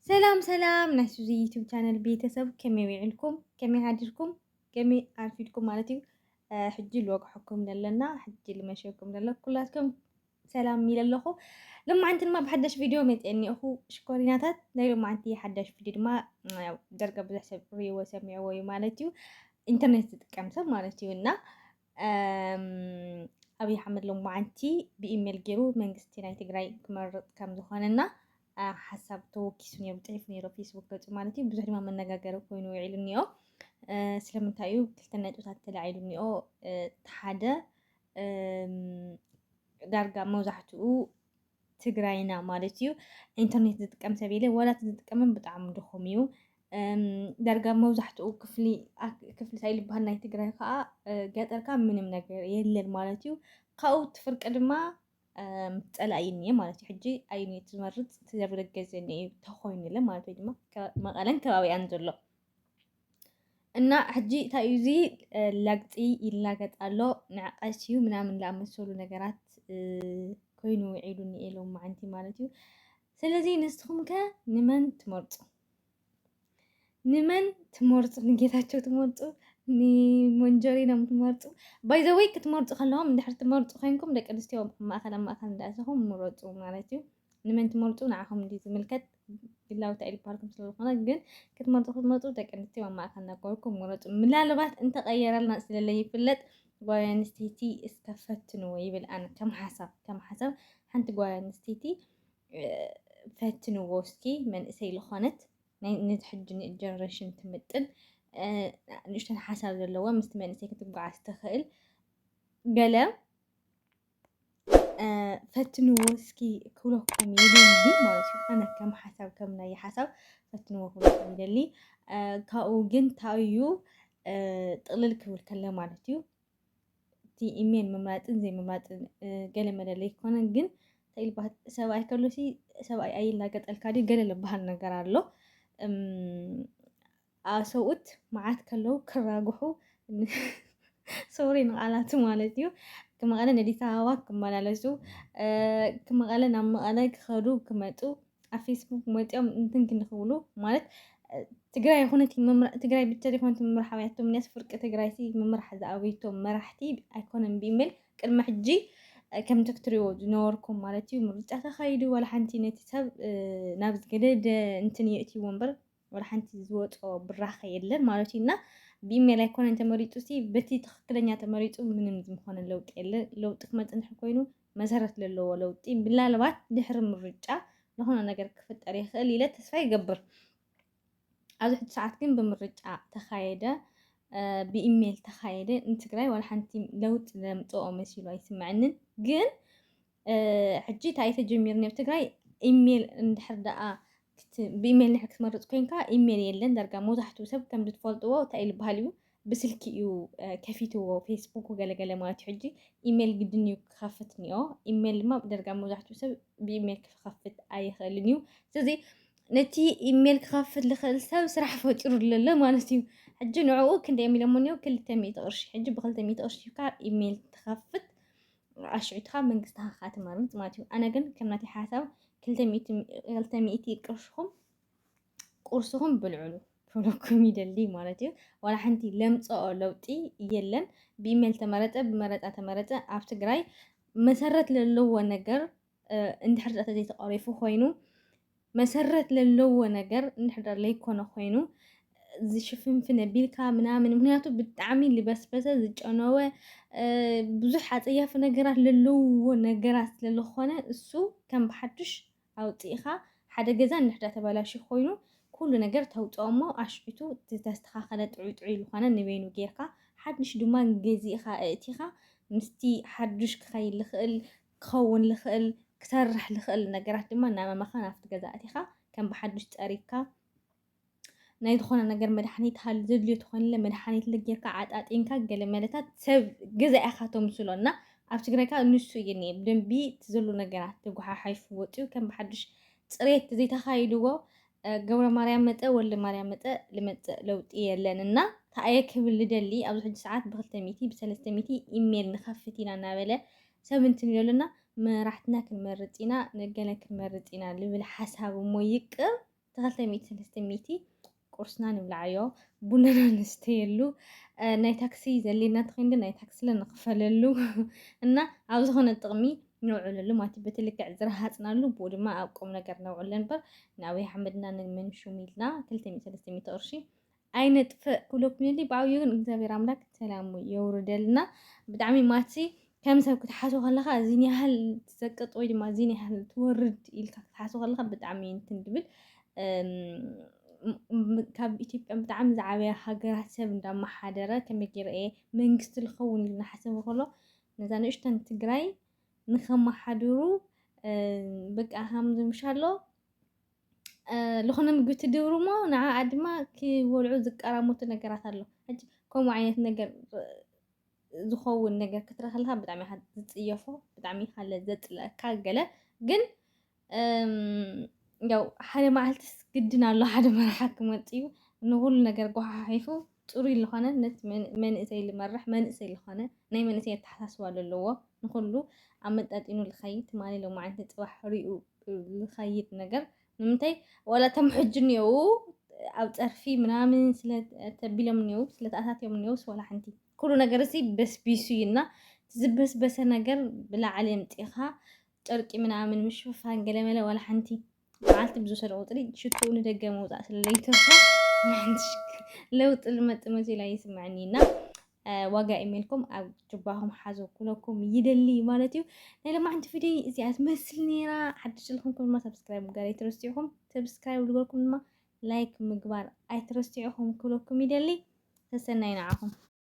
ሰላም ሰላም ናይ ሱዚ ዩቱብ ቻነል ቤተሰብ፣ ከመይ ውዒልኩም? ከመይ ሓዲርኩም? ከመይ ኣርፊድኩም ማለት እዩ። ሕጂ ልወግሐኩም ዘለና፣ ሕጂ ልመሸኩም ዘሎ ኩላትኩም ሰላም ኢለ ኣለኹ። ሎማዓንቲ ድማ ብሓዳሽ ቪድዮ መፅአ እኒኦኹ ሽኮሪናታት። ናይ ሎማዓንቲ ሓዳሽ ቪድዮ ድማ ያው ደርገ ብዙሕ ሰብ ርእይዎ ሰሚዕዎ እዩ ማለት እዩ። ኢንተርኔት ዝጥቀም ሰብ ማለት እዩ። እና ኣብይ ኣሕመድ ሎማዓንቲ ብኢሜል ገይሩ መንግስቲ ናይ ትግራይ ክመርጥ ከም ዝኾነና ሓሳብ ተወኪሱ ነይሩ፣ ፅሒፉ ነይሩ ፌስቡክ ገፁ ማለት እዩ። ብዙሕ ድማ መነጋገሪ ኮይኑ ውዒሉ እኒኦ። ስለምንታይ እዩ ክልተ ነጥብታት ተላዒሉ እኒኦ። ሓደ ዳርጋ መብዛሕትኡ ትግራይና ማለት እዩ ኢንተርኔት ዝጥቀም ሰብ የለ፣ ዋላ እቲ ዝጥቀምን ብጣዕሚ ድኹም እዩ። ዳርጋ መብዛሕትኡ ክፍሊ ክፍሊ ሳይ ልበሃል ናይ ትግራይ ከዓ ገጠርካ ምንም ነገር የለን ማለት እዩ። ካብኡ እቲ ፍርቂ ድማ ፀላኢ እኒኤ ማለት እዩ። ሕጂ ኣይኑ ትመርፅ ትዘብለ ገዘ እኒኤ ተኮይኑለ ማለት ወይ ድማ መቐለን ከባቢኣን ዘሎ እና ሕጂ እንታይ እዩ እዚ ላግፂ ይላገጥ ኣሎ፣ ንዕቀስ እዩ ምናምን ላመሰሉ ነገራት ኮይኑ ውዒሉ እኒኤ ሎም መዓንቲ ማለት እዩ። ስለዚ ንስኹም ከ ንመን ትመርፁ? ንመን ትመርፁ? ንጌታቸው ትመርፁ? ንሞንጆሪኖም ትመርፁ? ባይዘወይ ክትመርፁ ከለዎም እንድሕር ትመርፁ ኮይንኩም ደቂ ኣንስትዮ ማእኸል ኣብ ማእኸል እንዳእሰኹም ምረፁ ማለት እዩ። ንመን ትመርፁ ንዓኹም እንዲ ዝምልከት ግላዊ እንታይ ልበሃልኩም ስለዝኾነ፣ ግን ክትመርፁ ክትመርፁ ደቂ ኣንስትዮ ኣብ ማእኸል እናገበርኩም ምረፁ። ምናልባት እንተቀየረልና ስለለይፍለጥ ጓል ኣንስተይቲ እስከ ፈትንዎ ይብል ኣነ ከም ሓሳብ፣ ከም ሓሳብ ሓንቲ ጓል ኣንስተይቲ ፈትንዎ እስኪ መንእሰይ ዝኾነት ናይ ነዚ ሕጂ ጀነሬሽን ትምጥን ንእሽተን ሓሳብ ዘለዋ ምስቲ መንእሰይ ክትጓዓዝ ትኽእል ገለ ፈትንዎ እስኪ ክብለኩም ይደሊ ማለት እዩ። ኣነ ከም ሓሳብ ከም ናይ ሓሳብ ፈትንዎ ክብለኩም ይደሊ። ካብኡ ግን ታዩ ጥቕልል ክብል ከለ ማለት እዩ እቲ ኢሜል ምምራፅን ዘይምምራፅን ገለ መደለ ኣይኮነን። ግን እንታይ ኢልባት ሰብኣይ ከሎሲ ሰብኣይ ኣይላገጠልካ ድዩ ገለ ልበሃል ነገር ኣሎ። ኣሰብኡት መዓት ከለዉ ክራግሑ ሶሪ ንቃላቱ ማለት እዩ። ክመቐለ ነዲስ ኣበባ ክመላለሱ ክመቐለ ናብ መቐለ ክኸዱ ክመጡ ኣብ ፌስቡክ መፂኦም እንትን ክንክብሉ ማለት ትግራይ ይኹነት ትግራይ ብቻ ዘይኮነት ምምራሕ ኣብያቶም ኒያስ ፍርቂ ትግራይ ሲ ምምራሕ ዝኣበይቶም መራሕቲ ኣይኮነን ብኢሜል ቅድሚ ሕጂ ከም ትክትሪዎ ዝነበርኩም ማለት እዩ። ምርጫ ተኻይዱ ዋላ ሓንቲ ነቲ ሰብ ናብ ዝገደደ እንትን የእትይዎ እምበር ወላ ሓንቲ ዝወፅኦ ብራኸ የለን ማለት እዩ። እና ብኢሜል ኣይኮነን ተመሪፁ ሲ በቲ ትኽክለኛ ተመሪፁ ምንም ዝምኾነ ለውጢ የለን። ለውጢ ክመፅእ እንድሕር ኮይኑ መሰረት ለለዎ ለውጢ ምናልባት ድሕሪ ምርጫ ዝኾነ ነገር ክፍጠር ይኽእል ኢለ ተስፋ ይገብር። ኣብዚ ሕጂ ሰዓት ግን ብምርጫ ተኻየደ ብኢሜል ተኻየደ ንትግራይ ዋላ ሓንቲ ለውጢ ዘምፅኦ መሲሉ ኣይስምዐንን። ግን ሕጂ እንታይ ተጀሚሩ ኣብ ትግራይ ኢሜል እንድሕር ደኣ ብኢሜል ንሕር ክትመርፅ ኮይንካ ኢሜል የለን ዳርጋ መብዛሕትኡ ሰብ ከምዚ ትፈልጥዎ እንታይ ልበሃል እዩ ብስልኪ እዩ ከፊትዎ ፌስቡክ ገለገለ ማለት እዩ። ሕጂ ኢሜል ግድን እዩ ክኸፍት እኒኦ ኢሜል ድማ ደርጋ መብዛሕትኡ ሰብ ብኢሜል ክኸፍት ኣይኽእልን እዩ። ስለዚ ነቲ ኢሜል ክኸፍት ዝኽእል ሰብ ስራሕ ፈጢሩ ኣሎ ማለት እዩ። ሕጂ ንዕኡ ክንደይ እዮም ኢሎሞ እኒኦ ክልተ ሚእቲ ቅርሺ። ሕጂ ብክልተ ሚእቲ ቅርሺ ሂብካ ኢሜል ትኸፍት ኣሽዑትኻ መንግስቲ ሃኻ ትመርፅ ማለት እዩ። ኣነ ግን ከም ናተይ ሓሳብ ክልተ ሚእቲ ቅርሽኹም ቁርስኹም ብልዕሉ ክብለኩም ይደሊ ማለት እዩ። ዋላ ሓንቲ ለምፅኦ ለውጢ የለን። ብኢሜል ተመረፀ ብመረፃ ተመረፀ ኣብ ትግራይ መሰረት ለለዎ ነገር እንድሕር ተዘይተቐሪፉ ኮይኑ መሰረት ለለዎ ነገር እንድሕር ለይኮነ ኮይኑ ዝሽፍንፍን ኣቢልካ ምናምን ምክንያቱ ብጣዕሚ ልበስበሰ ዝጨነወ ብዙሕ ኣፀያፊ ነገራት ለለዎ ነገራት ስለዝኾነ እሱ ከም ብሓዱሽ ኣውፂእኻ ሓደ ገዛ እንድሕዳ ተበላሹ ኮይኑ ኩሉ ነገር ተውፅኦ እሞ ኣሽዒቱ ዝተስተኻኸለ ጥዑይ ጥዑይ ዝኾነ ንበይኑ ጌርካ ሓድሽ ድማ ገዚእኻ እእቲኻ ምስቲ ሓዱሽ ክኸይድ ልኽእል ክኸውን ልኽእል ክሰርሕ ልኽእል ነገራት ድማ እናመመኻ ናብቲ ገዛ እቲኻ ከም ብሓዱሽ ፀሪግካ ናይ ዝኾነ ነገር መድሓኒት ሃሉ ዘድልዮ ተኾይኑለ መድሓኒት ልጌርካ ዓጣጢንካ ገለ መለታት ሰብ ገዛ ኢኻ ተምስሎ እና ኣብ ትግራይካ ንሱ እዩ እኒኤ ብደንቢ እቲ ዘሎ ነገራት ተጓሓሓይፉ ወፂኡ ከም ብሓዱሽ ፅሬት ዘይተኻይድዎ ገብረ ማርያም መፀ ወልደ ማርያም መፀ ልመፅእ ለውጢ የለን እና ተኣየ ክብል ልደሊ ኣብዚ ሕጂ ሰዓት ብክልተ ሚእቲ ብሰለስተ ሚእቲ ኢሜል ንኸፍት ኢና እናበለ ሰብ እንትን ኢለሉና መራሕትና ክንመርፅ ኢና ነገለ ክንመርፅ ኢና ልብል ሓሳብ እሞ ይቅር ተኸልተ ሚእቲ ሰለስተ ሚእቲ ቁርስና ንብላዓዮ፣ ቡናና ንስተየሉ፣ ናይ ታክሲ ዘሌና ተኾይኑ ናይ ታክሲ ንኽፈለሉ እና ኣብ ዝኾነ ጥቕሚ ነውዕለሉ ማለት እዩ። በቲ ልክዕ ዝረሃፅናሉ ብኡ ድማ ኣብ ቁም ነገር ነውዕሎ እምበር ንኣብይ ኣሕመድና ንመንሹም ኢልና ክልተ ሚእቲ ሰለስተ ሚእቲ ቅርሺ ኣይነጥፍእ ክብለኩም የድሊ። ብዓብዩ ግን እግዚኣብሔር ኣምላክ ሰላሙ የውርደልና። ብጣዕሚ ማቲ ከም ሰብ ክትሓስቦ ከለኻ እዚን ያህል ትዘቅጥ ወይ ድማ እዚን ያህል ትወርድ ኢልካ ክትሓስቦ ከለኻ ብጣዕሚ እንትን ድብል ካብ ኢትዮጵያ ብጣዕሚ ዝዓበያ ሃገራት ሰብ እንዳመሓደረ ከመይ ገይረ እየ መንግስቲ ዝኸውን ኢሉ እናሓሰበ ከሎ ነዛ ንእሽተን ትግራይ ንኸመሓድሩ በቃ ከምዚ ምሻሎ ዝኾነ ምግቢ ትድብሩ እሞ ንዓኣ ድማ ክበልዑ ዝቀራመቱ ነገራት ኣሎ። ሕጂ ከምኡ ዓይነት ነገር ዝኸውን ነገር ክትረኽልካ ብጣዕሚ ኢኻ ዝፅየፎ፣ ብጣዕሚ ኢኻ ዘፅልኣካ ገለ ግን ያው ሓደ መዓልትስ ግድን ኣሎ ሓደ መርሓ ክመፅእ እዩ። ንኹሉ ነገር ጎሓሒፉ ፅሩይ ዝኾነ ነቲ መንእሰይ ዝመርሕ መንእሰይ ዝኾነ ናይ መንእሰይ ኣተሓሳስባ ዘለዎ ንኹሉ ኣመጣጢኑ ዝኸይድ ትማሊ ሎማዓንቲ ፅባሕ ሪኡ ዝኸይድ ነገር ንምንታይ ዋላ እቶም ሕጂ እኒአው ኣብ ፀርፊ ምናምን ስለተቢሎም እኒአው ስለተኣታትዮም እኒአውስ ዋላ ሓንቲ ኩሉ ነገር እዚ በስቢሱ እዩ እና ዝበስበሰ ነገር ብላዕሊ ኣምፂኻ ጨርቂ ምናምን ምሽፍፋን ገለመለ ዋላ ሓንቲ መዓልቲ ብዝወሰደ ቁፅሪ ሽትኡ ንደገ መውፃእ ስለለይተርፎ ለውጢ ዝመፅእ መሲሉ ኣይስምዐኒ እና ዋጋ ኢሜልኩም ኣብ ጅባኹም ሓዙ ክብለኩም ይደሊ ማለት እዩ። ናይ ሎማዓንቲ ቪድዮ እዚኣ ትመስል ነይራ። ሓድሽ ኢልኩም ድማ ሰብስክራይብ ምግባር ኣይትረስዑኹም። ሰብስክራይብ ዝገበርኩም ድማ ላይክ ምግባር ኣይትረስዑኹም ክብለኩም ይደሊ። ሰሰናይ ንዓኹም።